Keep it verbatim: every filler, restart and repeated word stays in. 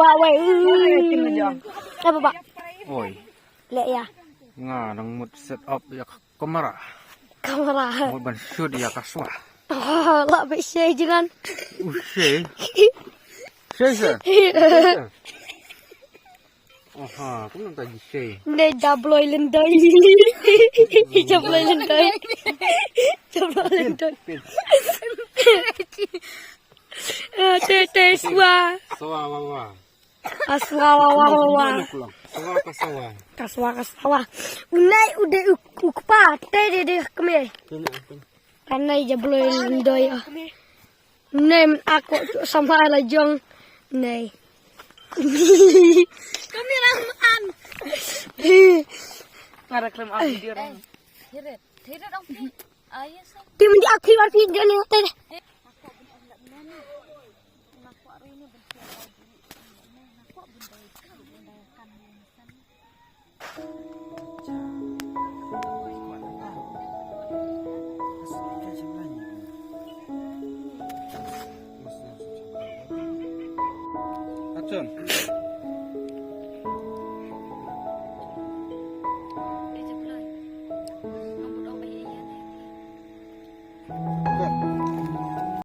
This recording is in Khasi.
Awei. Apa, Pak? Oi. Leh ïa. Nga nang mut set up ïa ka kamera. Kamera. Mut ban shoot ïa ka swa. Oh, lah be shei jangan. U shei. Shei sa. Aha, kumno ka ji shei. Ne jabloi lendoi. Jabloi lendoi. Jabloi lendoi. Pin. Ah, te te swa. Swa wa wa. Aswa wa wa wa wa. Swa ka swa. Ka swa ka swa. Unai ude u kpa te de de kme. Anai jabloi lendoi ah. Nei men aku sama la jong. Nei. Kami raman. Ngara klem aku dia orang. Hirit. Hirit dong pi. Ayo sa. Tim di aku war pi jone te. Action.